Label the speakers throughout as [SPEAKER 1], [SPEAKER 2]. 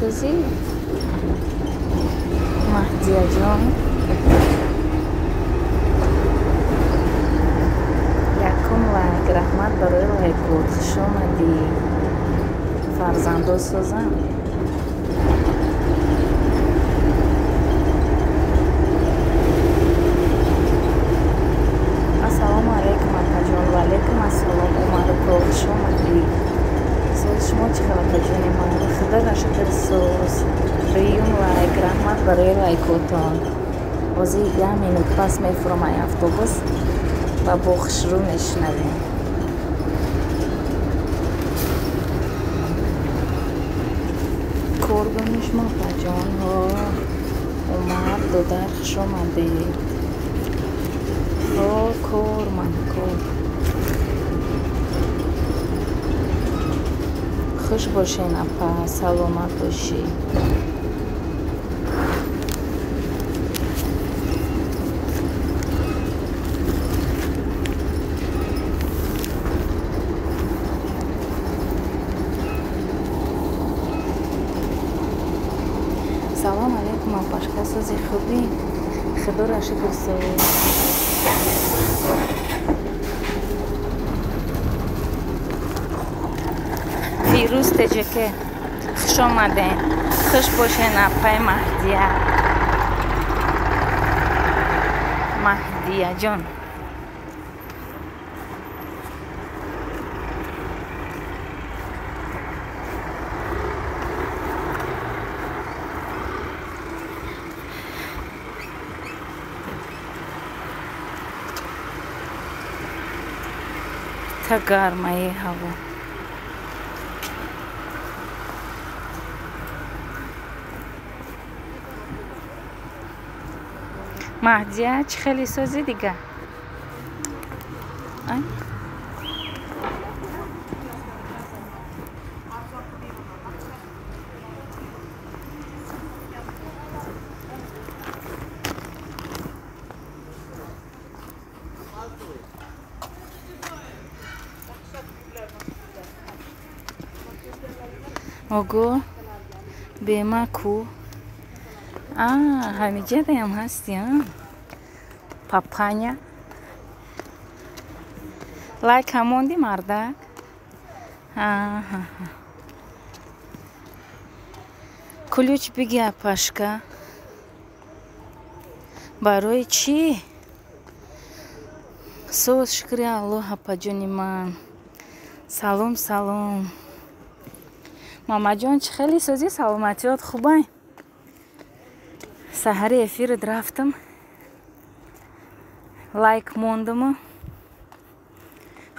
[SPEAKER 1] Созӣ, Маҳдияҷон? Якум лайк, раҳмат барои лайкот. Хуш омадӣ. Фарзандо созам? Ассалому алайкум, апаҷон. Ва алайкум ассалом, Умарко, хуш омадӣ. Соз шумо чӣ хел, апаҷони ман? Худоро шукр, соз. Дуюм лайк, раҳмат барои лайкотон. Ҳозир як минут пас мефурам ай автобус ва бо хушрӯ мешунавем. Коргони шумо, апаҷонҳо? Умар додар, хуш омадед. Ҳо, кор, ман кор. Хуш бошен, апа, саломат бошӣ. Салом алейкум, апашка, сози, хубӣ? Худоро шукр, соз. Фирӯз Теҷаке, хуш омадем. Хуш бошен, апаи Маҳдия. Маҳдияҷон. Та гармаи ҳаво. Маҳдия, чӣ хеле созӣ дига? Ай? Ого, бема ку. А, ҳамиҷадаям ҳасти, а? Папаня. Лайк ҳамонди, мардак? Аҳа. Ключ биги, апашка. Барои чӣ? Соз, шукри Аллоҳ, апаҷони ман. Салом, салом. Мамаҷон, чӣ хеле созӣ, саломатиёт хубай? Саҳари эфират рафтам. Лайк мондаму.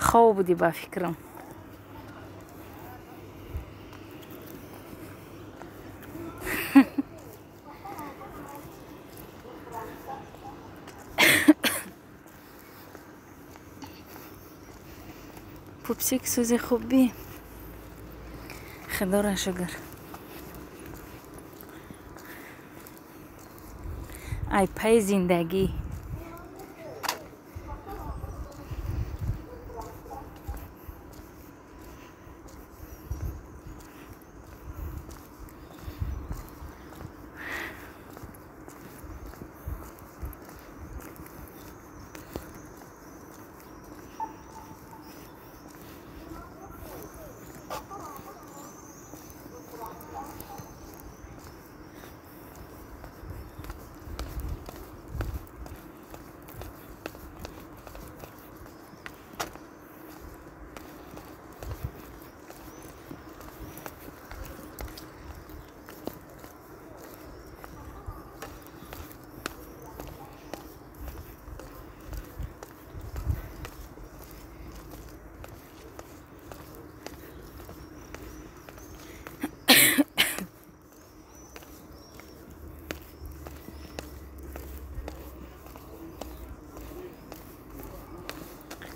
[SPEAKER 1] Хоб будӣ ба фикрам. Пупсик, сӯзи, хубӣ? Худоро шукр. Ай пай зиндагӣ.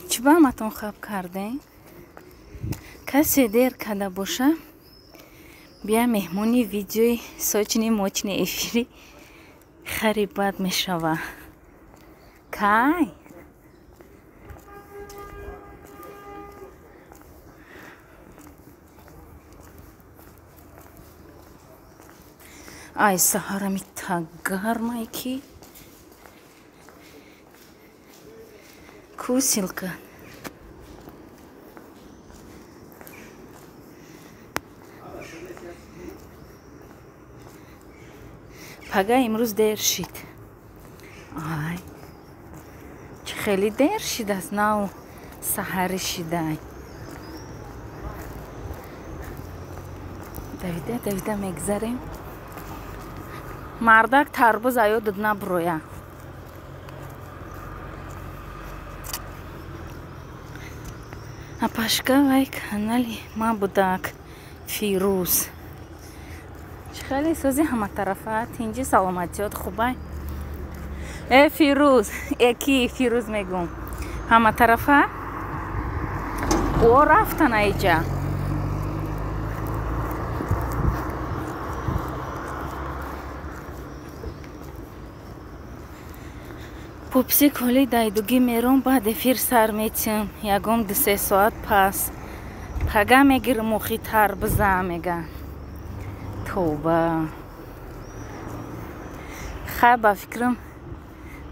[SPEAKER 1] Чӣ ба ҳаматон хаб кардем? Касе дер карда боша, бия меҳмони видеои сочни мочни эфири хари бад мешава. Кай? Ай саҳарами та гармай ки кусилка. Пага имрӯз дер шид. Ай чӣ хеле дер шидааст, нав саҳарӣ шидай. Давида давида мегзарем. Мардак тарбуз аёдат набуроя. Апашка вай канали ма будак Фирӯз. Чӣ хеле сози ҳаматарафа, тинҷи, саломатиёт хубай. Э Фирӯз, э ки Фирӯз мегум. Ҳаматарафа о рафтан аиҷа. Пупсик ҳоли дайдугӣ мером, баъд эфир сар метиҳам. Ягон 2-3 соат пас. Пага мегирам охи тарбуза мега. Тавба. Хай ба фикрам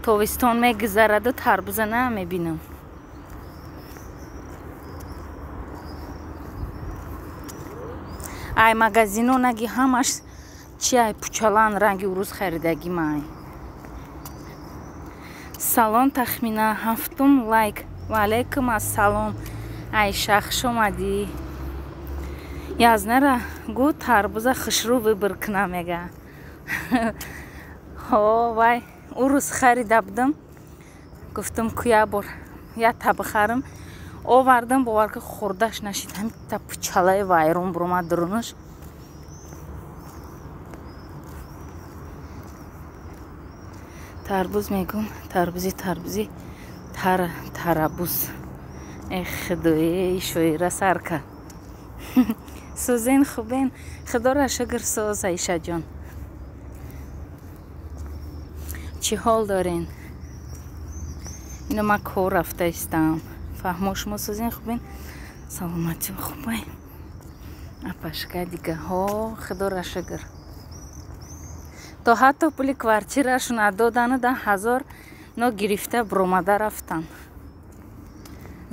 [SPEAKER 1] тобистон мегузараду тарбуза намебинам. Ай магазино наги ҳамаш чи ай пучалан ранги урус харидагӣ май. Салом тахмина, 7-ум лайк. Ва алайкум ассалом. Айша, хуш омадӣ. Язнара гу тарбуза хушрӯ выбор куна мега. Ҳо вай урус харида будам. Гуфтам ку як бор як та бихарам. Овардам, бовар ки хӯрдаш нашид. Ҳамита пучалаи вайрон буромад дурунаш. Тарбуз мегум, тарбузи тарбузи тара тарабуз. Эх худое, шоира сар кард. Сӯзен хубен, худоро шукр соз, Айшаҷон. Чӣ ҳол дорен? Ино ман кор рафта истам. Фаҳмо шумо сӯзен хубен? Саломатӣ хубай. Апашка дигаҳо, худоро шукр. То ҳатто пули квартирашон додану 10,000 но гирифта буромада рафтам.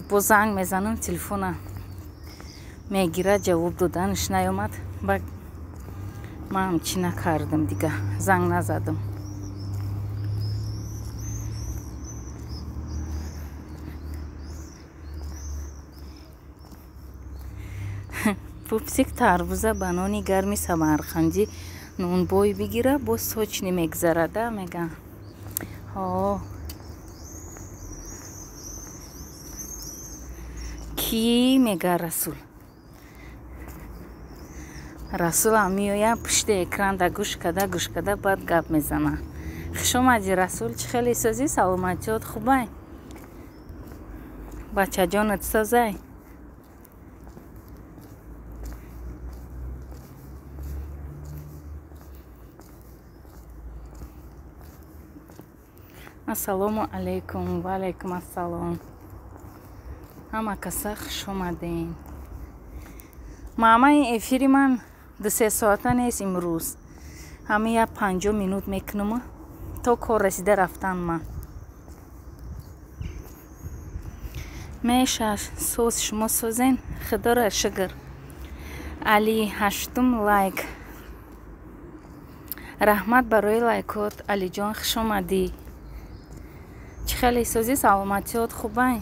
[SPEAKER 1] Бо занг мезанам, телефона мегира, ҷавоб доданаш наёмад. Ба ман чӣ накардам дига, занг назадам. Пупсик тарбуза ба нони гарми самарқандӣ нонбой бигира, боз сочни мегзарада мега. Ҳо кӣ мега Расул? Расулам меояд пушти экран да гӯш када гӯш када баъд гап мезана. Хуш омадӣ Расул, чӣ хеле созӣ, саломатиёт хубай? Бачаҷонат созай? Ассалому алайкум, ва алайкум ассалом. Ҳама каса хуш омадем. Маъмаи эфири ман 2-3 соата нест имрӯз. Ҳама як 50 минут мекунам то кор расида рафтан ман. Меша соз шумо созен, худоро шукр. Али 8-ум лайк. Раҳмат барои лайкот, Алиҷон, хуш омадӣ. Чӣ хеле созӣ, саломатиёт хубай?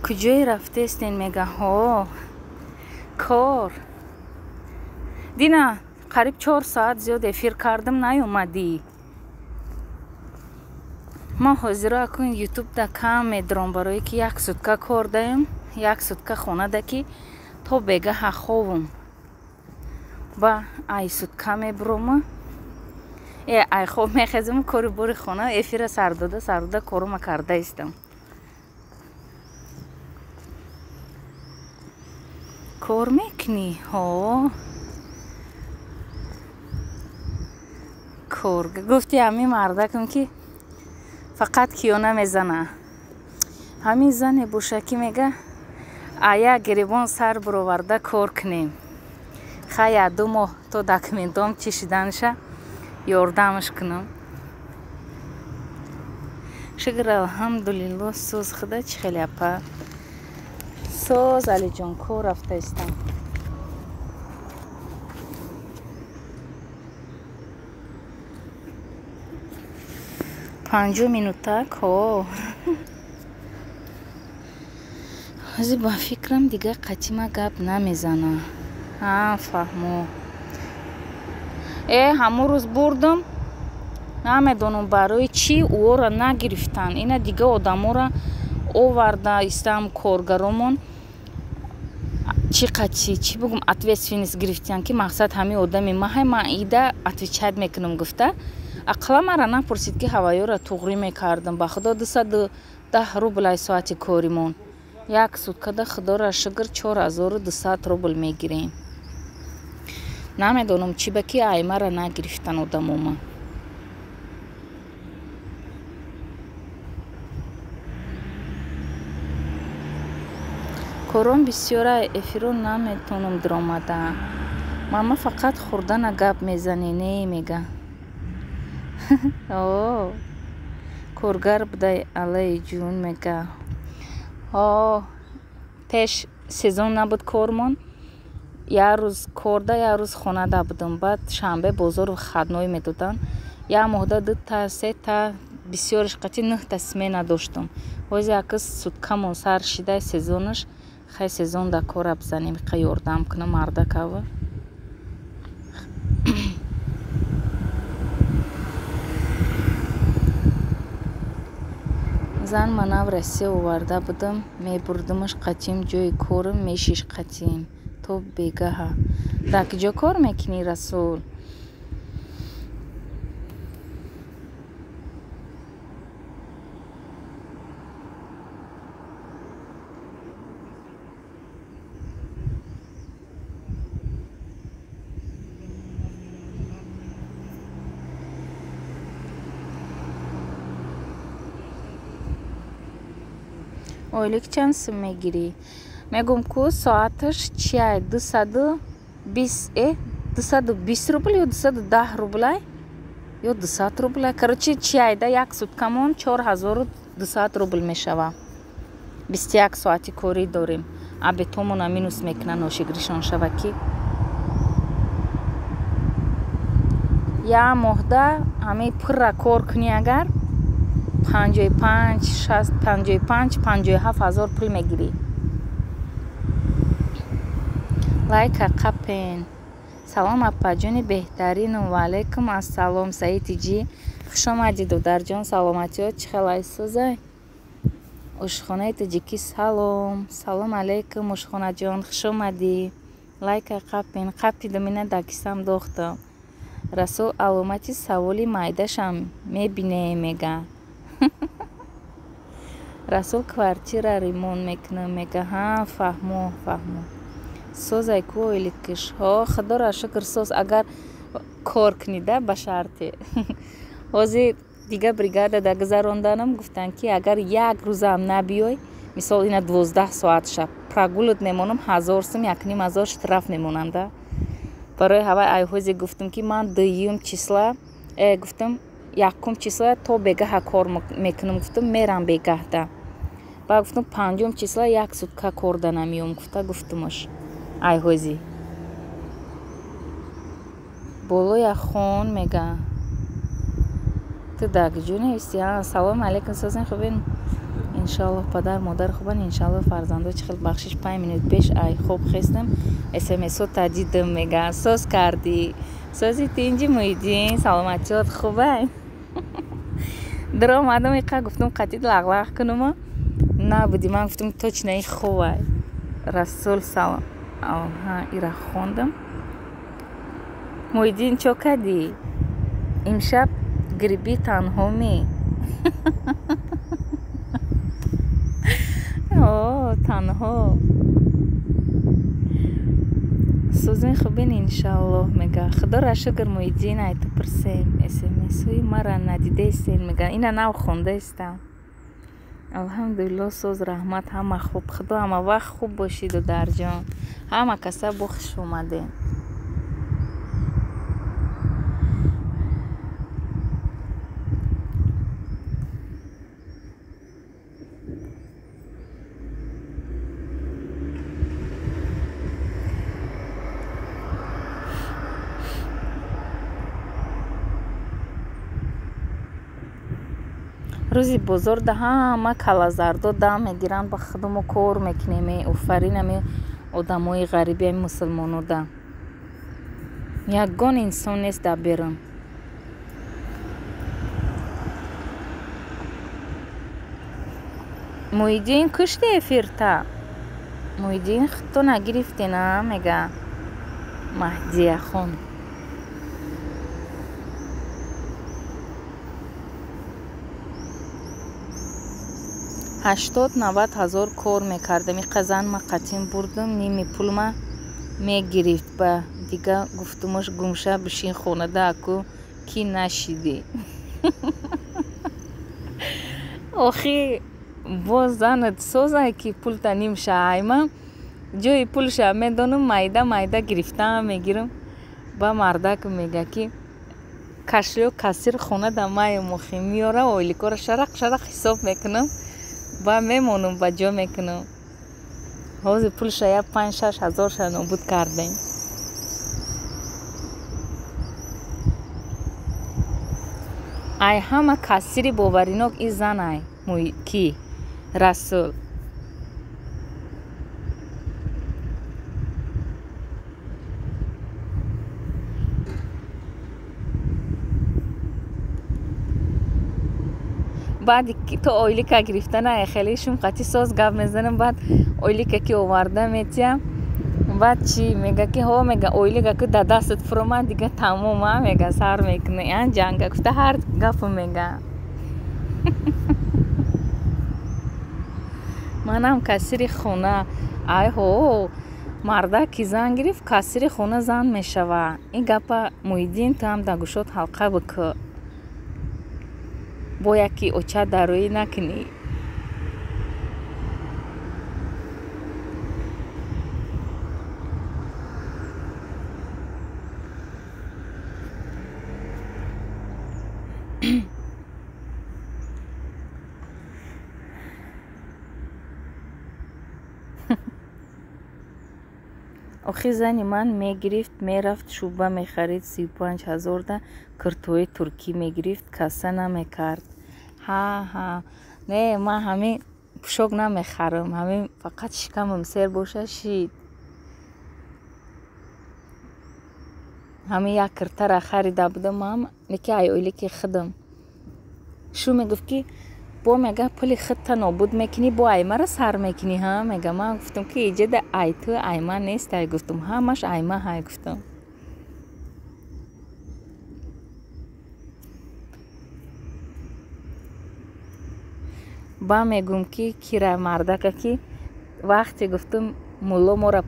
[SPEAKER 1] Куҷое рафтестен мега? Ҳо кор. Дина қариб 4 соат зиёд эфир кардам, наёмадӣ. Ма ҳозиро акун ютубда кам медорам, барое ки як сутка кор даем, як сутка хонада ки то бегаҳа ховум. Ба ай сутка мебурома. Ай хоб мехезам, кори бори хона, эфира сардода сардода корума карда истам. Кор мекунӣ? Ҳо. Кор. Гуфти ҳамин мардакам ки фақат киёна мезана. Ҳамин зане боша ки мега ая гиребон сар буроварда кор кунем. Хай 2 моҳ то документом чӣ шиданша ёрдамаш кунам. Шукр алҳамдулилло соз худа чӣ хеле апа. Соз Алиҷон кор рафтаистам. 5 минутак ҳо. Ҳозир ба фикрам дигар қатима гап намезана. Ҳа, фаҳмо. Ҳамон рӯз бурдам. Намедонам барои чӣ ӯро нагирифтанд. Ина дига одаморо оварда истам коргаромон. Чӣ қатӣ, чӣ бугум, ответственность гирифтиян ки мақсад ҳамин одами маҳай, ман ида отвечать мекунам гуфта. Ақла мара напурсид ки ҳаваёра туғрӣ мекардам. Ба худо 210 рублай соати коримон. Як суткада худоро шукр 4200 рубл мегирем. Намедонам чӣ ба ки аймара нагирифтан одамома. Корон бисёра эфиро наметонам диромада. Мама фақат хӯрдана гап мезанӣ, не мега. О, коргар будай аллаи ҷун мега. О, пеш сезон набуд кормон. Як рӯз корда, як рӯз хонада будам. Баъд шанбе бозору хадной медоданд. Як моҳда 2та, 3та, бисёриш қатъи 9та смена доштам. Ҳозир якс суткамон сар шидай сезонаш. Хай сезон да кора бизанем, қа ёрдам кунам мардакава. Зан манав Россия оварда будам, мебурдумаш қатим ҷои корам, мешиш қатим то бегаҳа. Дар куҷо кор мекунӣ, Расул? Ойлик чанд сум мегирӣ? Мегум ку соаташ чиай 220 220 рубл ё 210 рублай ё 200 рублай. Короче, чиайда як суткамон 4200 рубл мешава. 21 соати корӣ дорем. Абетомона минус мекунанд ношигришон шава ки. Як моҳда ҳамаи пурра кор кунӣ агар 55, 60, 55, 57 ҳазор пул мегирӣ. Лайка қапен. Салом апаҷони беҳтаринум. Ва алайкум ассалом Саиди ҷи. Хуш омадӣ додарҷон, саломатиёт чӣ хелай сӯзай? Ошхонаи тоҷикӣ салом. Салом алайкум ошхонаҷон, хуш омадӣ. Лайка қапен. Қапидум ина дакисам дохтам. Расул аломати саволи майдашам мебине мега. Расул квартира ремонт мекунам мега. Ҳа, фаҳмо, фаҳмо. Созай ку ойликиш. Ҳо, худоро шукр соз агар кор кунида ба шарте. Ҳозир дига бригадада гузаронданам гуфтанд ки агар як рӯзам набиёй, мисол ина 12 соат шаб прогулат мемонам 1000 сум, 1500 штраф мемонанда. Барои ҳавай айҳозе гуфтам ки ман дуюм числа, гуфтам якум числа то бегаҳа кор мекунам, гуфтам мерам бегаҳда. Баъд гуфтам панҷум числа як сутка кор да намеём, гуфта гуфтумаш айҳози. Болоя хон мега. Ту дар куҷо нависти? Салом алейкум созин хубин. Иншаллоҳ падар модар хубан, иншаллоҳ фарзандо чӣ хел бахшиш 5 минут пеш ай хоб хестам, смсо та дидам мега. Соз кардӣ. Сози тинҷи Муҳиддин, саломатиёт хубай. Дро омадам иқа гуфтам қатид лағлағ кунума. Набуди, ман гуфтам точно и хубай. Расул салом. Аҳа, ира хондам. Муҳиддин чо кардӣ? Имшаб гриби танҳо ме? О, танҳо. Сӯзин хубин иншаллоҳ мега. Худоро шукр Муҳиддин, ай ту пурсем. СМС-ҳои мара надидаистен мега. Ина нав хондаистам. Алҳамдулиллоҳ соз раҳмат, ҳама хуб. Худо ҳама вақт хуб бошиду дарҷон. Ҳама каса бо хуш омадем. Рӯзи бозор да ҳама калазардо дам мегиранд, ба худамо кор мекунем. Офарин ами одамои ғариби, ами мусулмоно да. Ягон инсон нест дар берун. Муҳиддин кушти эфирта. Муҳиддин худто нагирифтӣ на, мега Маҳдияхон. 80-90 ҳазор кор мекардам. Иқа зан ма қатин бурдум, ними пулма мегирифт. Ба дига гуфтумаш гумша бишин хонада, аку ки нашидӣ. Охи боз занат созай ки пулта нимша айма ҷои пулша медонам, майда майда гирифтам мегирам. Ба мардак мега ки кашлё кассир хонада маем, охи меёра ойликора шарақ шарақ ҳисоб мекунам, ба мемонам, ба ҷо мекунам. Ҳозир пулша я 5-6 ҳазорша нобуд кардем. Ай ҳама кассири боваринок и занай ки Расул. Баъди то ойлика гирифтана хеле шум қати соз гап мезанам, баъд ойлика ки оварда метиям, баъд чӣ мега ки ҳо мега ойлика ки да дастат фуромад дига тамом, а мега сар мекуна ян ҷанга гуфта ҳар гапу мега. Манам кассири хона. Ай ҳо мардак ки зан гирифт, кассири хона зан мешава. Ин гапа Муҳиддин ту ҳам дар гӯшот ҳалқа бикӯ. Бояд ки оча дароӣ накунӣ. Охи зани ман мегирифт, мерафт шӯъба мехарид, 35 ҳазорда куртои туркӣ мегирифт, касса намекард. Ҳа ҳа, не, ман ҳамин пӯшок намехарам, ҳамин фақат шикамам сер боша шид. Ҳамин як киртара харида будам ман, леки ай ойлики худам. Шу мегуфт ки бо мега пули худта нобуд мекунӣ, бо ай мара сар мекунӣ, ҳа мега. Ман гуфтам ки иҷода ай ту ай ман нест, ай гуфтам, ҳамаш ай ма ҳай гуфтам. Ба мегӯм ки кира мардака ки вақте гуфтам мулло моро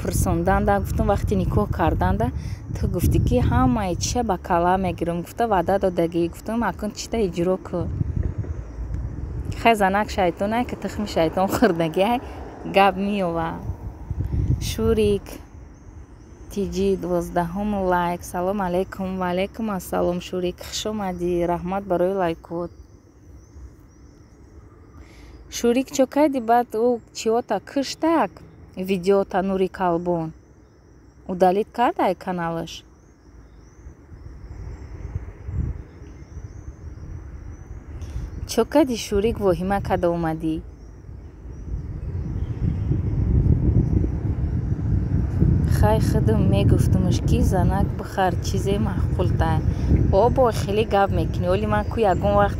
[SPEAKER 1] пурсонданда, гуфтам вақти никоҳ карданда ту гуфтӣ ки ҳамаи чиша ба кала мегирам, гуфта ваъда додагӣ, гуфтам акун чита иҷро кун. Хай занак шайтонай ки тухми шайтон хӯрдагиай гап меёва. Шурик тиҷи 12 лайк. Салом алейкум. Ва алейкум ассалом Шурик, хуш омадӣ, раҳмат барои лайкот. Шурик чо кайди баъд ӯ чиота куштак видеота Нури Калбон удалит кардай каналаш. Чо кайди Шурик воҳима када омадӣ? Хай худам мегуфтумш ки занак бихар чизе маъқултай. Обо хеле гап мекунӣ, оли ман ку ягон вақт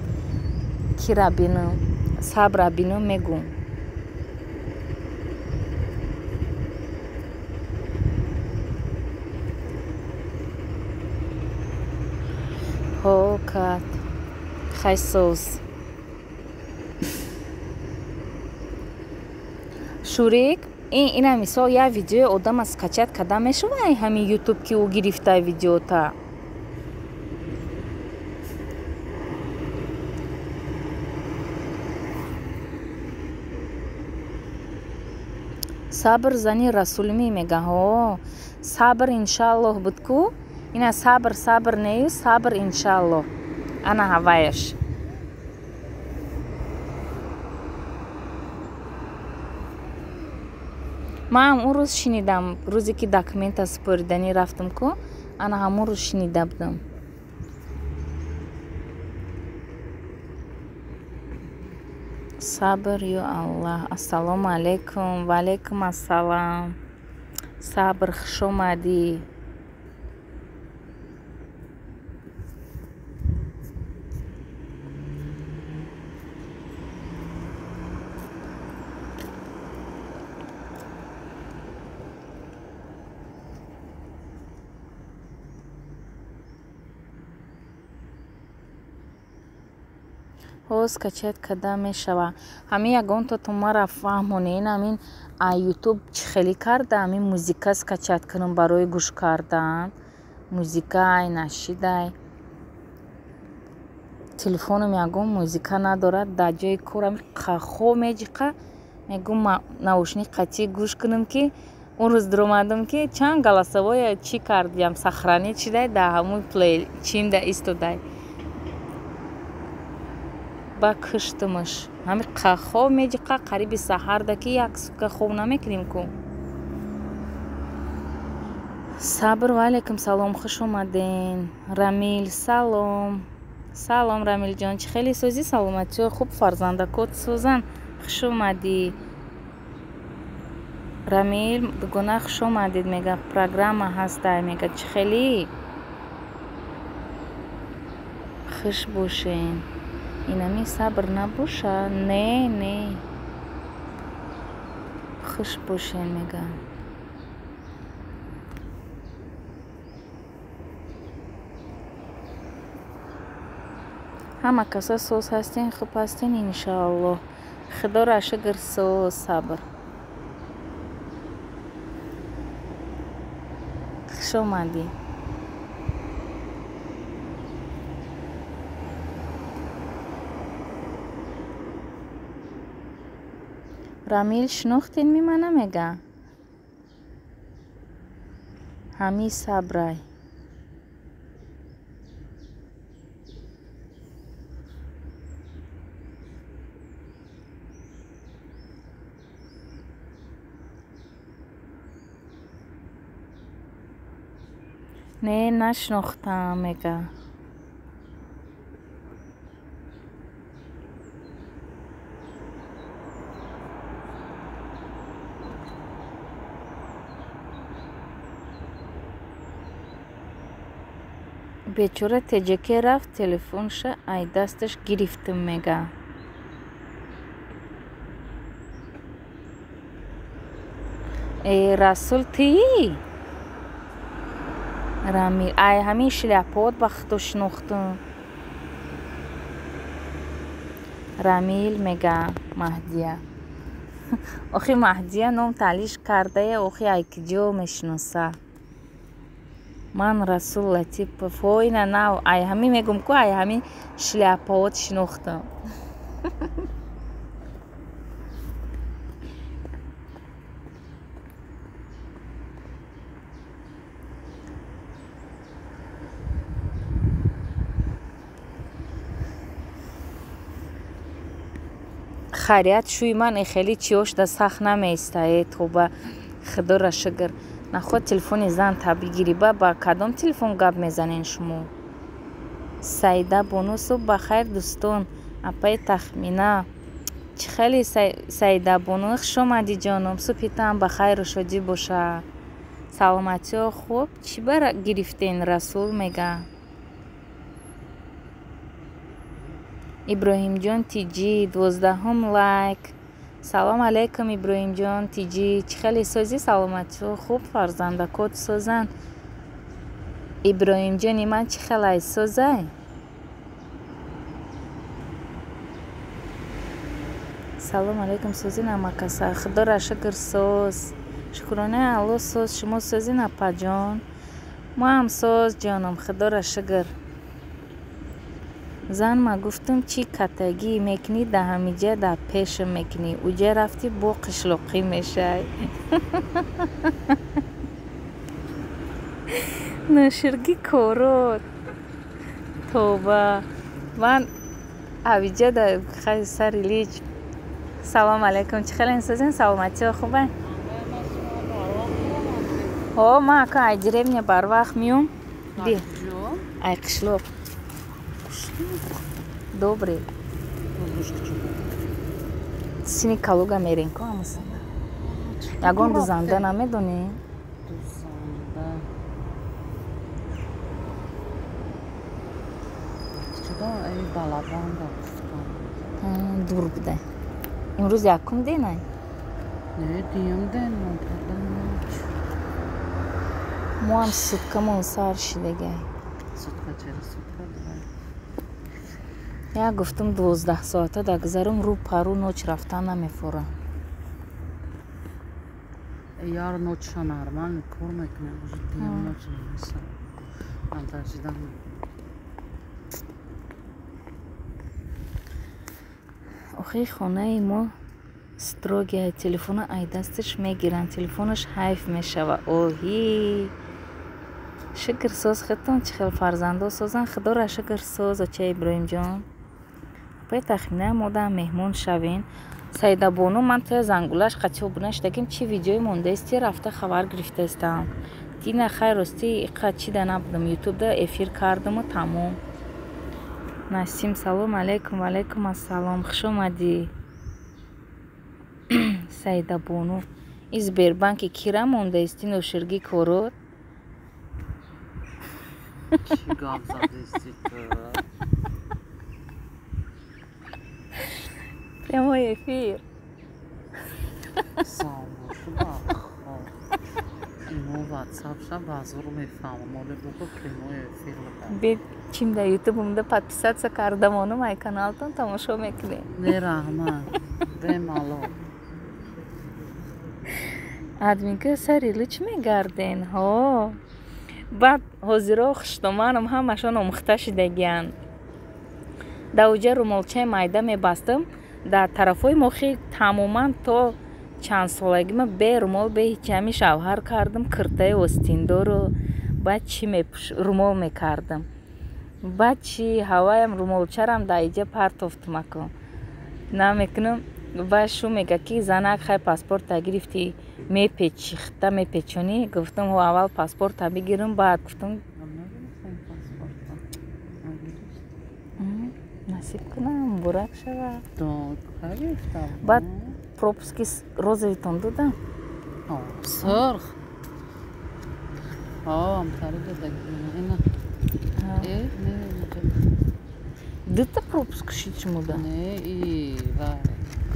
[SPEAKER 1] кира бинам, сабра бинам мегӯм. Ҳо кат хай соз. Шурик ина мисол як видеои одама скачать карда мешава ай ҳамин ютуб ки ӯ гирифта видеота. Сабр зани Расулмӣ мега. Ҳо сабр иншааллоҳ буд ку. Ина сабр сабр нею сабр иншааллоҳ. Ана ҳаваяш. Ман он рӯз шинидам, рӯзе ки документа супориданӣ рафтам ку, ана ҳамон рӯз шинида будам. Сабр ё Аллоҳ. Ассалому алайкум. Ва алайкум ассалом. Сабр, хуш омадӣ. Ҳоз качать карда мешава. Ҳамин ягонтатон мара фаҳмонед, ҳамин ютуб чӣ хеле карда, ҳамин музика скачать кунам барои гӯш кардан. Музика ай нашидай. Телефонам ягон музика надорад, дар ҷои кор ҳамин қахо меҷиқа, мегӯм наушник қатъӣ гӯш кунам, ки он рӯз дуромадам, ки чанд голосовое чӣ кардиям, сохранить шидай дар ҳамун плей чимда истодай. Ба куштумаш. Ҳамин қахо меҷиқа, қариби саҳарда, ки як сутка хоб намекунем ку. Сабр, ва алайкум салом, хуш омаден. Рамил, салом. Салом, Рамилҷон, чӣ хеле созӣ, саломатиҳои хуб, фарзандакот созан, хуш омадӣ. Рамил, дугона, хуш омадед, мега программа ҳастай, мега чӣ хеле? Хуш бошен. Инами сабр набоша? Не, не. Хуш бошен, мега. Ҳама каса соз ҳастен, хуб ҳастен, иншоаллоҳ. Худоро шукр, соз, сабр. Хуш омадӣ. Рамил, шинохтен мимана, мега? Ҳамин сабрай. Не, нашинохтам, мега. Бечора теҷаке рафт, телефонша ай дасташ гирифтам, мега. Э, Расул, тии? Рамил, ай ҳамин шляпаот ба худо шинохтам. Рамил, мега Маҳдия. Охи Маҳдия ном таълиш кардая, охи ай киҷо мешиноса? Ман Расул Латипов. Ҳо, ина нав, ай ҳамин мегӯм ку, ай ҳамин шляпаот шинохтам. Харият, шӯи ман хеле чиёшда сахт намеиста, э тоба, худоро шукр. Наход телефони зан та бигирӣ, ба кадом телефон гап мезанен шумо? Саида бону, субҳ бахайр, дӯстон. Апаи Тахмина. Чӣ хеле, Саида бону, хуш омадӣ, ҷоном. Субҳи таам ба хайру шодӣ боша. Саломатиҳо хуб? Чӣ ба гирифтен, Расул, мега? Иброҳимҷон Тиҷӣ, 12-ум лайк. Салом алайкум, Иброҳимҷон Тиҷӣ. Чӣ хеле созӣ, саломатиҳо хуб, фарзандакот созанд. Иброҳимҷони ман чӣ хелай, созай? Салом алайкум, созин ҳамакаса. Худоро шукр, соз. Шукронаи Аллоҳ, соз. Шумо созин, апаҷон? Мо ҳам соз, ҷоном, худоро шукр. Зан ма гуфтум, чӣ катагӣ мекунӣ, дар ҳамиҷа дар пешам мекунӣ, уҷа рафтӣ бо қишлоқӣ мешай. Ноширги корот. Тоба. Ман авиҷа дар сари лич. Салом алайкум, чӣ хеле созин, саломатиҳо хубе? Ҳо, ман ака ай деревня барвақт миём. Би. Ай қишлоқ. Добрый. Сини Калуга мерем ко ҳамасана. Ягон дузанда намедонӣ?
[SPEAKER 2] Дузанда. Чудо эй балабанда гуфтам.
[SPEAKER 1] Дур буда. Имрӯз якум денай?
[SPEAKER 2] Не, дуюм ден, ман пага ноч.
[SPEAKER 1] Мо ҳам суткамон сар шидагай.
[SPEAKER 2] Сутка чера сутка давай.
[SPEAKER 1] Як гуфтум 12 соата дагзарум рӯ пару ноч рафтан намефора.
[SPEAKER 2] Яр ночша нормально кор мекунем, уже дуюм ноч намеса. Ман тарсидам.
[SPEAKER 1] Охи хонаи мо строгия, телефона ай дасташ мегиранд, телефонаш ҳайф мешава. Оҳи! Шукр соз худтон чӣ хел фарзандо созанд, худоро шукр соз, оча Иброҳимҷон. Апай тахмина модам меҳмон шавен. Саидабону ман тоя зангулаш қатиҳо бунашдагим чи видеои мондаисти рафта хабар гирифтаистам. Дина хай рости иқа чида набудам, ютубда эфир кардаму тамом. Насим салом алейкум, ваалейкум ассалом, хуш омадӣ. Саидабону и Сбербанки кира мондаисти ноширгӣ корот?
[SPEAKER 2] Чӣ гап задисти ту?
[SPEAKER 1] Прямой эфир.
[SPEAKER 2] Ино ватсапша базур мефаҳмам, оле буго прямой эфир.
[SPEAKER 1] Бед чим да ютубумда подписаться кардамону май каналтон тамошо мекунем.
[SPEAKER 2] Не раҳмат, бемалол.
[SPEAKER 1] Админка сари луч мегарден, ҳо. Баъд ҳозиро хуштоманам ҳамашон омӯхта шидагиянд. Дар уҷа румолчаи майда мебастам, дар тарафҳои мо хел тамоман то чанд солагима бе румол бе ҳеҷ ҳами шавҳар кардам, киртаи остиндору баъд чӣ румол мекардам. Баъд чи ҳаваям румолчарам дар иҷа партофтумаку. Намекунам, баъд шу мега ки занак хай паспорта гирифтӣ мепечи, хита мепечонӣ. Гуфтам ҳо аввал паспорта бигирам, баъд гуфтам насиб кунам, муборак шавад. Баъд пропуски розовитон додам?
[SPEAKER 2] Сурх. Амтари додагӣ.
[SPEAKER 1] Дута пропуск шид шумода?
[SPEAKER 2] Не, и ва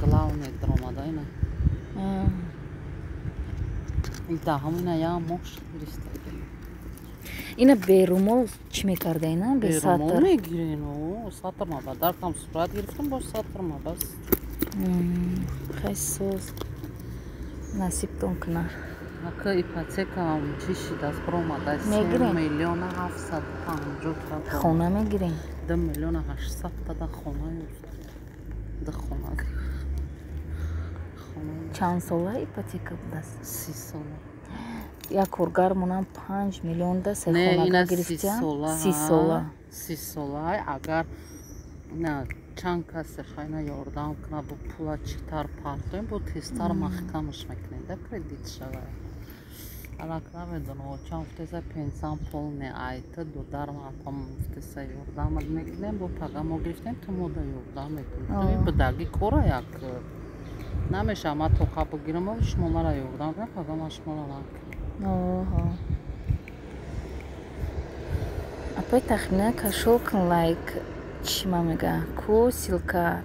[SPEAKER 2] главный дромада ина. И даҳам ина я моҳ гирифта.
[SPEAKER 1] Ина берумол чӣ мекарда ина? Бе сатр?
[SPEAKER 2] Мегирен, сатр ма ба даркам сурат гирифтам, боз сатр ма бас.
[SPEAKER 1] Хай соз. Насибтон кунад.
[SPEAKER 2] Ака ипотекаам чӣ шидаст баромада? 3 миллиона 750 та.
[SPEAKER 1] Хона мегирем?
[SPEAKER 2] 2 миллиона 800 та хона ёфт. Ду хона.
[SPEAKER 1] Чанд сола ипотека будаст?
[SPEAKER 2] 30 сола.
[SPEAKER 1] Як коргармонам 5 миллион да се хонага гирифтиям. 30 сола.
[SPEAKER 2] 30 сола. Агар на чанд касе хайна ёрдам кунад, бо пула читар партоем, бо тезтар маҳкамаш мекунем да кредит шава. Алак намедонам, чанд гуфтеса пенсиям пол не айта, дудар апам гуфтеса ёрдам мекунем, бо пага мо гирифтем, ту мода ёрдам мекунем. Бидаги кора як намешава, ман тоқа бигирам, шумо мара ёрдам кунед, пага ман шуморо накунам.
[SPEAKER 1] Апай тахмина кашол кун лайк чӣ ма мега? Ку силкат.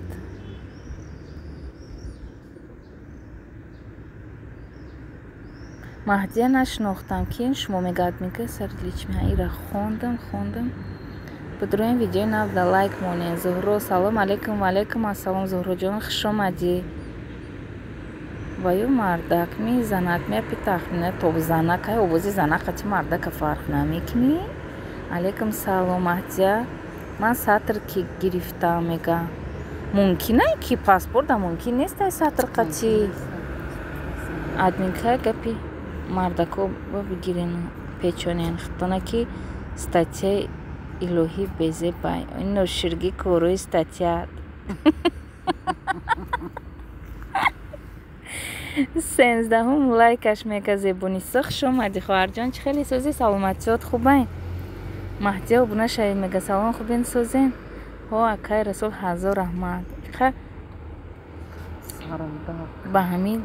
[SPEAKER 1] Маҳдия нашинохтам, ки шумо мегӯяд мега сари личмиҳа ира хондам, хондам. Бидроем видеои нав да лайк монед. Зуҳро салом алейкум, ваалейкум ассалом Зуҳроҷон, хуш омадӣ. Ва ё мардак ми занак ми апи тахмина то занак ай овози занак қати мардака фарқ намекунӣ? Алейкум салом Маҳдия. Ман сатр ки гирифтам мега. Мумкин ай ки паспорта мумкин нест ай сатр қати. Админка гапи мардако бигирен печонен хитона ки статьяи илоҳӣ безебай. Ин ноширгӣ корои статья. 13-ум лайкаш мега Зебунисо. Хуш омадӣ хоҳарҷон, чӣ хеле созӣ? Саломатиёт хубай? Маҳдия обуна шавед мега. Салом, хубен созен? Ҳо акай Расул, ҳазор раҳмат. Ба ҳамин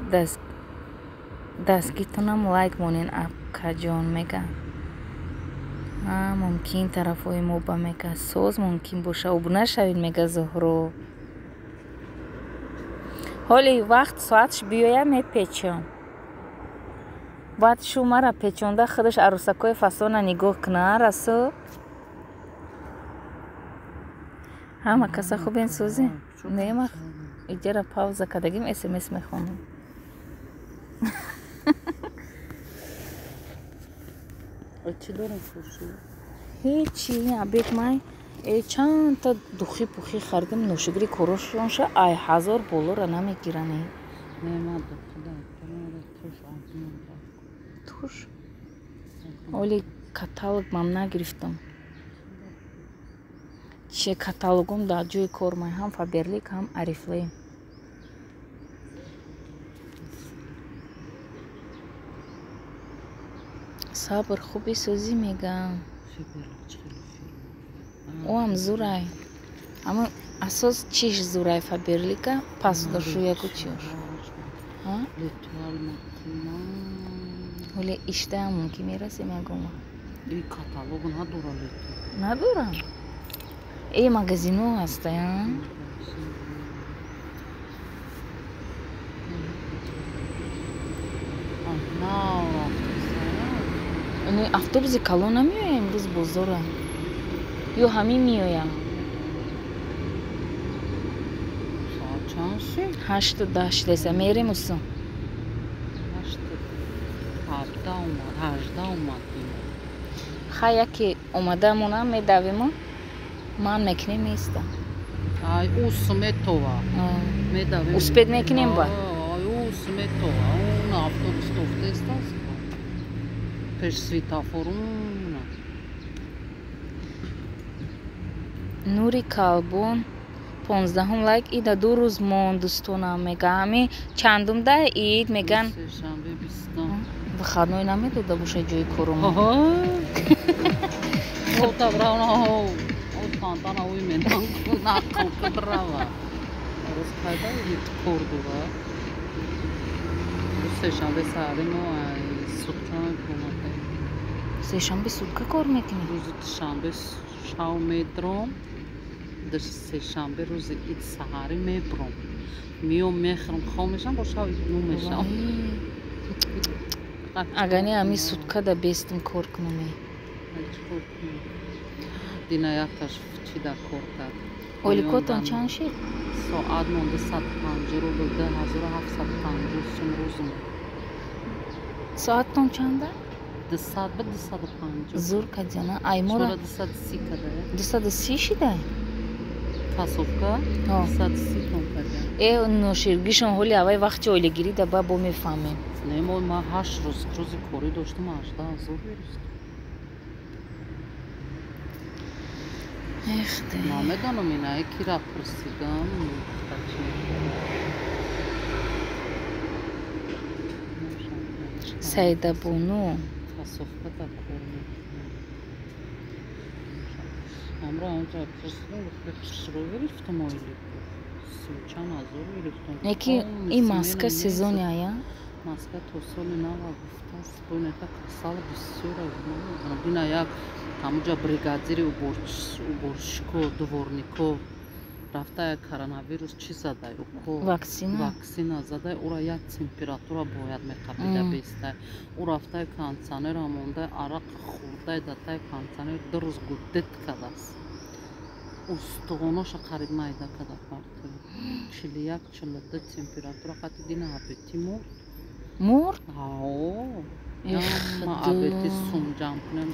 [SPEAKER 1] дастгитонам лайк монен акаҷон мега. Мумкин тарафҳои мо ба мега соз мумкин боша обуна шавед мега Зуҳро. Ҳоли вақт соатш биёя мепечам. Баъд шу мара печонда худаш арӯсакҳои фасона нигоҳ куна расо. Ҳама каса хубен сӯзӣ? Не, ма иҷара пауза кардагим смс мехонам.
[SPEAKER 2] Чӣ дорем фурӯшӣ?
[SPEAKER 1] Ҳечи, абед май чандта духи пухи харидем ношигири корошонша ай 1000 болора намегиране.
[SPEAKER 2] Не, ма духи туш
[SPEAKER 1] туш? Оли каталог мам нагирифтам. Че каталогом дар ҷои кор май ҳам Фаберлик ҳам Арифлейм. Сабр хуби сӯзӣ мегам. Ӯам зурай. Аммо асос чиш зурай Фаберлика пасташӯяку чиёш. Ҳоле иштаам мумкин мерасем ягон вақт.
[SPEAKER 2] Каталог надора лето.
[SPEAKER 1] Надорам? Э магазино ҳастаян? Автобуси калон намеоя имрӯз бозора? Ё ҳамин меоя?
[SPEAKER 2] Соат чанд шуд?
[SPEAKER 1] 8:10 шудеса. Мерем усу?
[SPEAKER 2] 8:17 омад.
[SPEAKER 1] Хай яке омадамона медавему ман мекунем места.
[SPEAKER 2] Ай усу метова. Медавем.
[SPEAKER 1] Успед мекунем ба?
[SPEAKER 2] Ай усу метова. Он автобус тофтестас. Пеш светофорум.
[SPEAKER 1] Нури Калбон 15 лайк ида 2 рӯз монд дӯстонам мега. Ҳами чандум да ид меган.
[SPEAKER 2] Сешанбе 20.
[SPEAKER 1] Выходной намедода боша ҷои корум.
[SPEAKER 2] Сешанбе саҳари мо сутка омада.
[SPEAKER 1] Сешанбе сутка кор мекунӣ?
[SPEAKER 2] Рӯзи душанбе шав медром, сешанбе рӯзи ид саҳарӣ мебром. Миём мехӯрам, хоб мешам, бо шав ну мешам.
[SPEAKER 1] Агар не ҳами сутка да бестим кор кунам.
[SPEAKER 2] Дина якташ чӣ да кор кард?
[SPEAKER 1] Ойликотон чанд шид?
[SPEAKER 2] Соат монда 150 рубл, 2750 сум рӯзмо.
[SPEAKER 1] Соаттон чанда?
[SPEAKER 2] 200 ба 250.
[SPEAKER 1] Зур кадяна. Ай мора
[SPEAKER 2] 230 када.
[SPEAKER 1] 230 шида?
[SPEAKER 2] Тасовка 230 тон када.
[SPEAKER 1] Э ноширгишон ҳоли аввай вақти оилагирӣ да ба бо мефаҳмем.
[SPEAKER 2] Не, мо ма 8 рӯз рӯзи корӣ доштам, 18,000 гирифтам.
[SPEAKER 1] Эх, да.
[SPEAKER 2] Намедонам ина кира пурсидам, чӣ.
[SPEAKER 1] Саидабону.
[SPEAKER 2] Тасовка да кор мекунам. Ҳамро онҷо пурсидам, гуфт хушрӯ гирифтам ойлик. 30 чанд ҳазор гирифтам.
[SPEAKER 1] Яки ин маска сезони ая?
[SPEAKER 2] Маска то соли нава гуфтааст. Боинека касал бисёр. Дина як ҳамуҷа бригадири уборщико, дворнико рафта як коронавирус чӣ задай? Укол.
[SPEAKER 1] Ваксина?
[SPEAKER 2] Ваксина задай. Ӯра як температура бояд меқапида бестай. Ӯ рафтай кондиционера мондай, арақ хӯрдай, датай кондиционер 2 рӯз гуддет кардааст. Устухоноша қариб майда карда партои. 41, 42 температура хати дина абети мурд.
[SPEAKER 1] Мурд?
[SPEAKER 2] Ҳао. Ма абети сум ҷамъ кунем,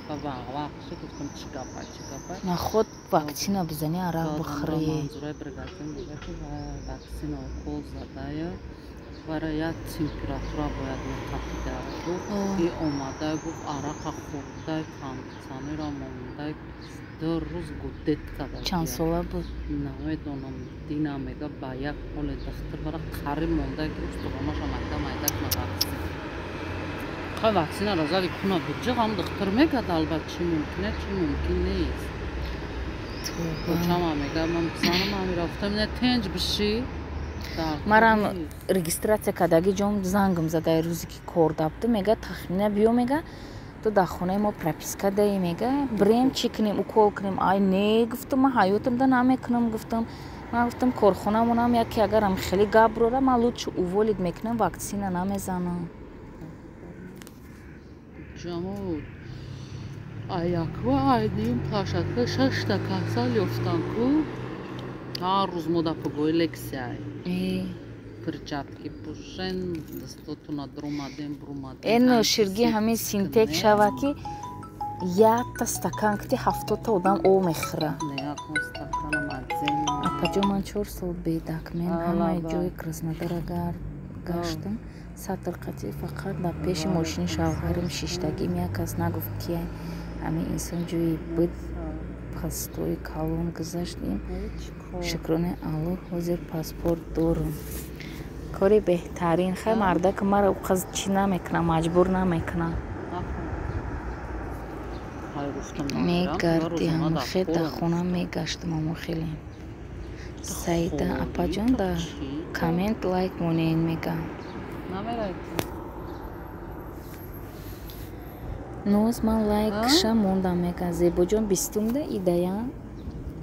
[SPEAKER 2] вақ-вақ шуд, гуфтам чӣ гапай, чӣ гапай.
[SPEAKER 1] Наход ваксина бизани, арақ бихӯрӣ.
[SPEAKER 2] Манзураи бригадир мегӯяд ки ваксина укол задая, вара як температура бояд меқапида. Гуфт и омада, гуфт арақа хӯрдай, кондиционера мондай, 2 рӯз гуддет карда.
[SPEAKER 1] Чанд сола буд?
[SPEAKER 2] Намедонам, дина мега ба як ҳоле дахтир бара қариб монда ки устухонаша майда майда куна ваксина. Хай ваксинаро зади куна буҷиқ ҳам духтур мегӯяд, албатта чӣ мумкин чӣ мумкин нест. Кочама мега ман занам ҳами рафтам, ина тенҷ бишӣ.
[SPEAKER 1] Марам регистрация кардаги ҷом зангм задаи рӯзе ки кор дабду, мега тахмина биё, мега ту дар хонаи мо прописка даи, мега брем чӣ кунем, укол кунем. Ай не, гуфтам, ман ҳаётамда намекунам, гуфтам. Ман гуфтам, корхонамонам яке агарам хеле гап рора, ман лучше уволить мекунам, ваксина намезанам.
[SPEAKER 2] Ҷамо аяква айдиюм плашатка шашта касал ёфтан ку. Ҳар рӯз мо дар погоҳи лексияй. Перчатки пӯшен, дастотона дромадем, брумадем.
[SPEAKER 1] Эно ширги ҳамин синтек шава ки якта стакан кити 70-та одам об мехӯра. Апаҷо, ман 4 сол бедакмен ҳамаи ҷои Краснодара гаштам. Сатр қатӣ фақат дар пеши мошини шавҳарим шиштагим, як кас нагуфт ки ҳамин инсон ҷои буд. Пастои калон гузаштем. Шукронаи Аллоҳ, ҳозир паспорт дорам. Кори беҳтарин. Хай, мардака мара қаз чӣ намекунам, маҷбур намекунам. Мегарди ҳамохел дар хона мегаштам ҳамохеле. Саида апаҷон, дар коммент лайк монед, мега. Ноз, ман лайкша мондам, мега. Зебоҷон, бистумда идая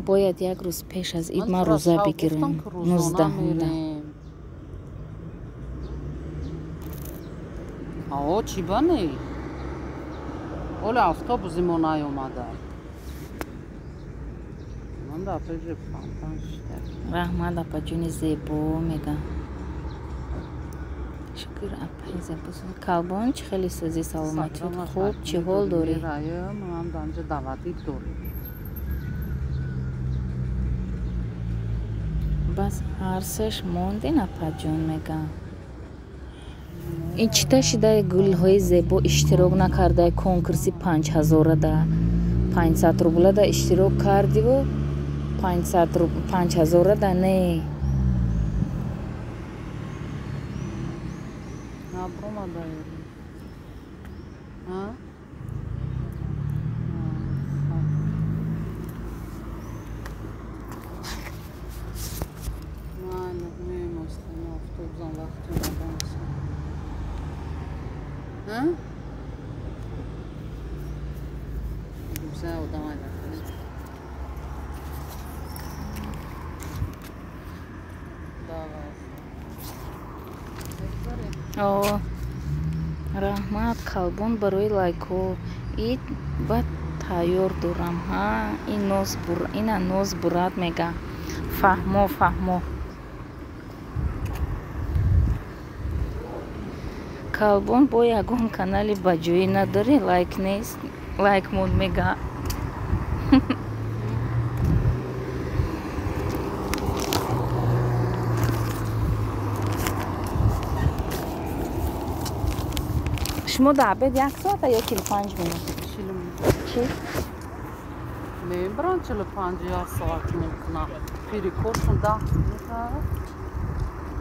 [SPEAKER 1] бояд як рӯз пеш аз ид ман рӯза бигирам, 19-ҳумда.
[SPEAKER 2] Ао, чӣ ба не? Оле автобуси мо наёмада. Ман дар пеши фонтан шиштам.
[SPEAKER 1] Раҳмат, апаҷони зебо, мега. Шукр, апаи зебо. Калбон, чӣ хеле сӯзи, саломатиёт хуб, чӣ ҳол дорӣ?
[SPEAKER 2] Ман данҷа даъватӣ дорем.
[SPEAKER 1] Бас ҳарсеш мондин, апаҷон, мега. Ин чита шидаи гулҳои зебо иштирок накардаи конкурси 5000-ада 500 рублада иштирок кардиву 5000-ада не. Раҳмат, Калбон, барои лайкҳо. Ид ба тайёр дорам. Ҳа, ина ноз бурад, мега. Фаҳмо, фаҳмо. Калбон, бо ягон канали ба ҷоӣ надорӣ, лайк нест, лайк монд, мега. Шумо дар обед як соата ё 45 минут? Чӣ?
[SPEAKER 2] Мебарам 45 як соат мекунам. Перекоршон 10 минута.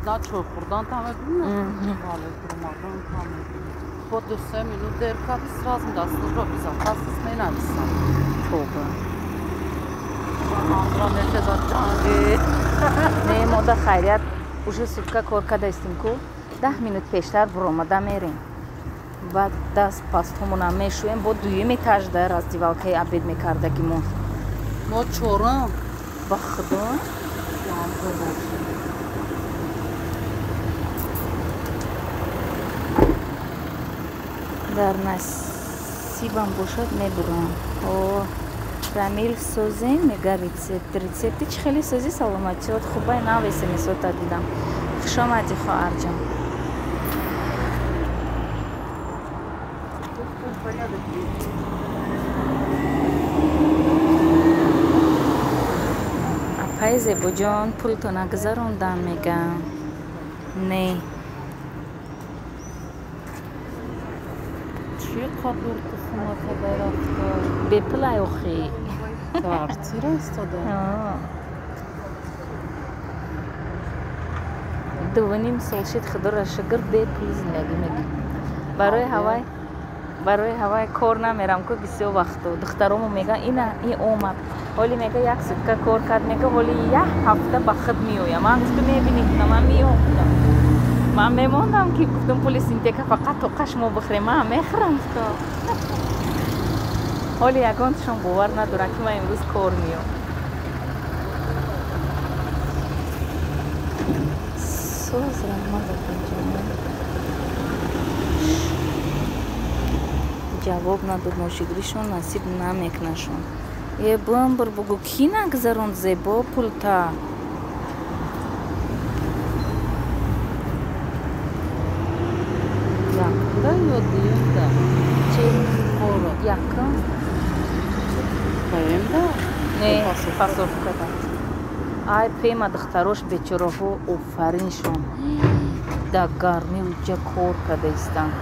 [SPEAKER 2] На чой хӯрдан там мебинам, вале дурмадан там мебинам. Бо 2-3 минут дер кард, сразу дар служба безопасность менависам.
[SPEAKER 1] Тоба.
[SPEAKER 2] Андра мехезад ҷанги.
[SPEAKER 1] Не, мо да хайрият уже сутка кор кардаистем ку. 10 минут пештар буромада мерем. Баъд даст пастҳомона мешӯем, бо дуюм этаж дар раздевалкаи обед мекардагимо.
[SPEAKER 2] Мо чорам.
[SPEAKER 1] Ба худо. Дар насибам бошад, мебурам. О, Рамил, созем, мега, рецепт. Рецепти чӣ хеле созӣ, саломатиёт хубай, нав смсота дидам. Хуш омадӣ, хоҳарҷон. Апаи Зебоҷон, пултона гузарондан, мега. Не.
[SPEAKER 2] Чӣ қабур тухма када рафта?
[SPEAKER 1] Бепулай охи.
[SPEAKER 2] Квартира истода.
[SPEAKER 1] 2.5 сол шид, худоро шукр, бепул зиндагӣ мекунем. Барои ҳавай Барои ҳавай кор намерам ку бисёр вақту. Духтаромо меган ина и омад. Ҳоли мега як сутка кор кард, мега ҳоли як ҳафта ба худ меоям. Ман гуфтам мебинӣ, гуфтам ман меом. Ман мемондам ки гуфтам пули синтека фақат тоқа шумо бихӯрем, ман мехӯрам гуфтам. Ҳоли ягонташон бовар надоранд ки ман имрӯз кор меом. Соз раҳмат апаҷон. Ҷавоб надод, ношигиришон насиб намекунашон. Е бамбр бугу ки нагзаронд зебо пулта?
[SPEAKER 2] Якда ё дуюмда?
[SPEAKER 1] Чи? Якум?
[SPEAKER 2] Дуюмда?
[SPEAKER 1] Не, фасовкада. Ай пема духтарош бечораҳо офариншон. Да гармӣ уҷа кор карда истанд.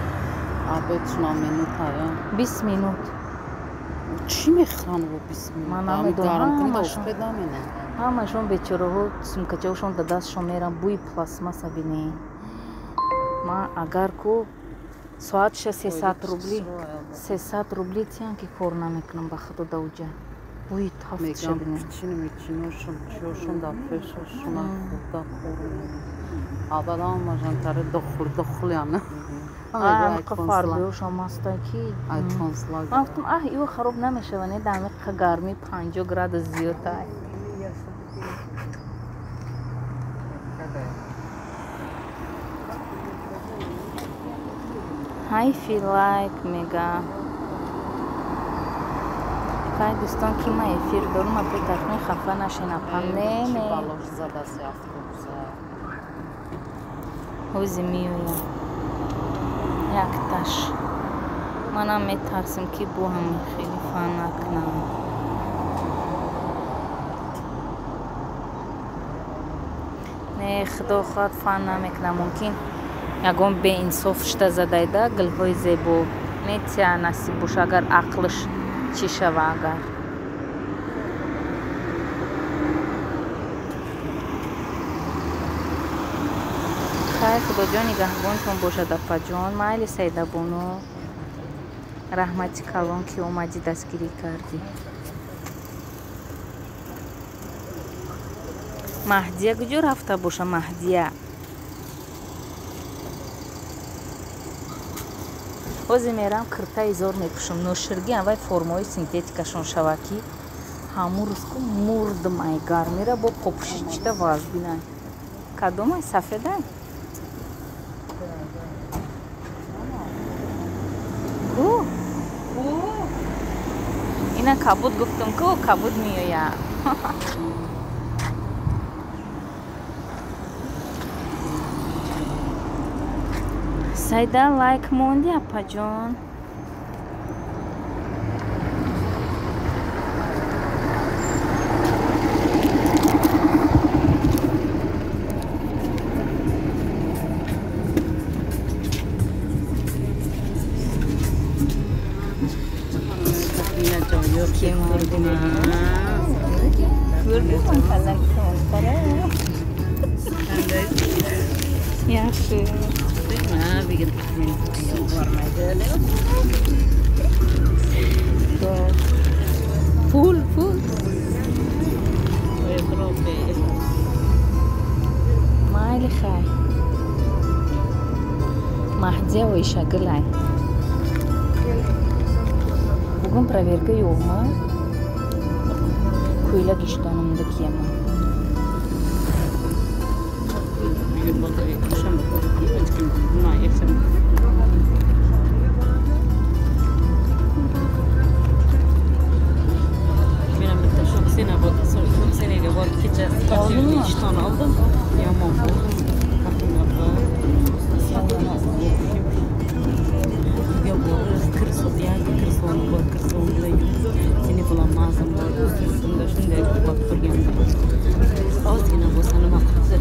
[SPEAKER 2] Абетшона минута,
[SPEAKER 1] 20 минут.
[SPEAKER 2] Чӣ мехӯранд бо 20 минут?
[SPEAKER 1] Ман намедонам. Ҳамашон бечораҳо сумкачаҳошон да дастшон меранд, бӯи пластмасса бинӣ. Ман агар ку соатша 300 рубли, 300 рубли тиям ки кор намекунам ба худо да уҷа. Бӯи тафтша бинӣ.
[SPEAKER 2] Мегам чиёшон дар пешашона хӯрда кор абадан омажан тари дохул дохуляна.
[SPEAKER 1] Амиқа фарбиёшам аста ки ман гуфтам аҳ иво хароб намешава, не дар амиқа гармӣ 50 градус зиёдтай. Ҳайфи лайк мега. Хай дӯстон ки ман эфир дорам, апо тахмин хафа нашин апам. Не, не. Ҳози меоям. Якташ. Манам метарсим ки бо ҳамин хеле фан накунам. Не, худо хоҳад фан намекунам. Мумкин ягон беинсоф шуда задайда гулҳои зебо. Метия насиб боша агар ақлш чӣ шава агар. Хай худоҷон нигаҳбонтон бошад апаҷон. Майли Саидабону, раҳмати калон ки омадӣ дастгирӣ кардӣ. Маҳдия куҷо рафта боша Маҳдия? Ҳозир мерам киртаи зор мепӯшам. Ноширгӣ аввай формаҳои синтетикашон шава ки ҳамун рӯз ку мурдам ай гармира бо попӯшичида вазбинай. Кадомай сафедай? Ку? Ина кабуд гуфтам ку кабуд меояд. Сайда лайк монди апаҷон. Yaxshi. Pul, pul. Майли хай. Маҳдия оишагилай. Бугун проверка yo'qmi? Ko'ylak ishtonimda kiyaman.
[SPEAKER 2] Men bitta shoksena shoksenaga borib kecha
[SPEAKER 1] Oldingmi?
[SPEAKER 2] Ishton oldim. Yomon bo'ldi. Shunday qilib turganda ozgina bo'lsa nima qilibdi?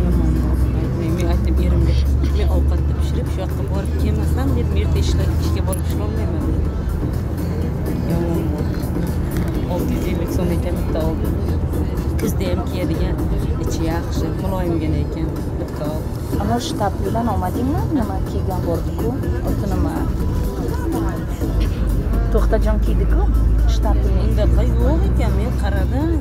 [SPEAKER 2] Yomon bo'ldi. Men aytdim erimga, men ovqatni pishirib shu yoqqa borib kelmasam deb erta ishga borib ishlolmayman dedim. Yomon bo'ldi. 650 so'm ekan bitta oldim. Kuzda ham kiyadigan, ichi yaxshi, muloyimgina ekan. Bitta oldim.
[SPEAKER 1] Ana shtaplidan olmadingmi? Nima kiygan bordi-ku? Oti nima? To'xtajon kiydi-ku. Shtatini.
[SPEAKER 3] Undaqa yo'q ekan, men qaradim.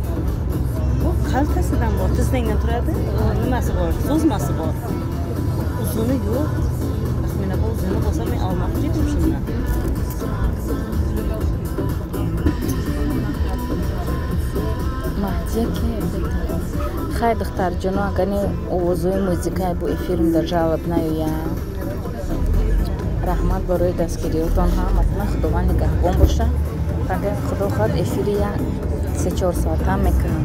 [SPEAKER 3] Bu qaltasidan bor, tiznangdan turadi, nimasi bor, so'zmasi bor. Uzuni yo'q. Taxminan uzuni bo'lsa men olmoqchi edim shundan.
[SPEAKER 1] Mahdiya ки хай духтарҷоно, агар овозҳои музикаи бо эфирмда жалоб наёяд. Раҳмат барои дастгириётон ҳаматона, Худованд нигаҳбон боша. Агар Худо хоҳад, эфири як 3-4 соатам мекунам.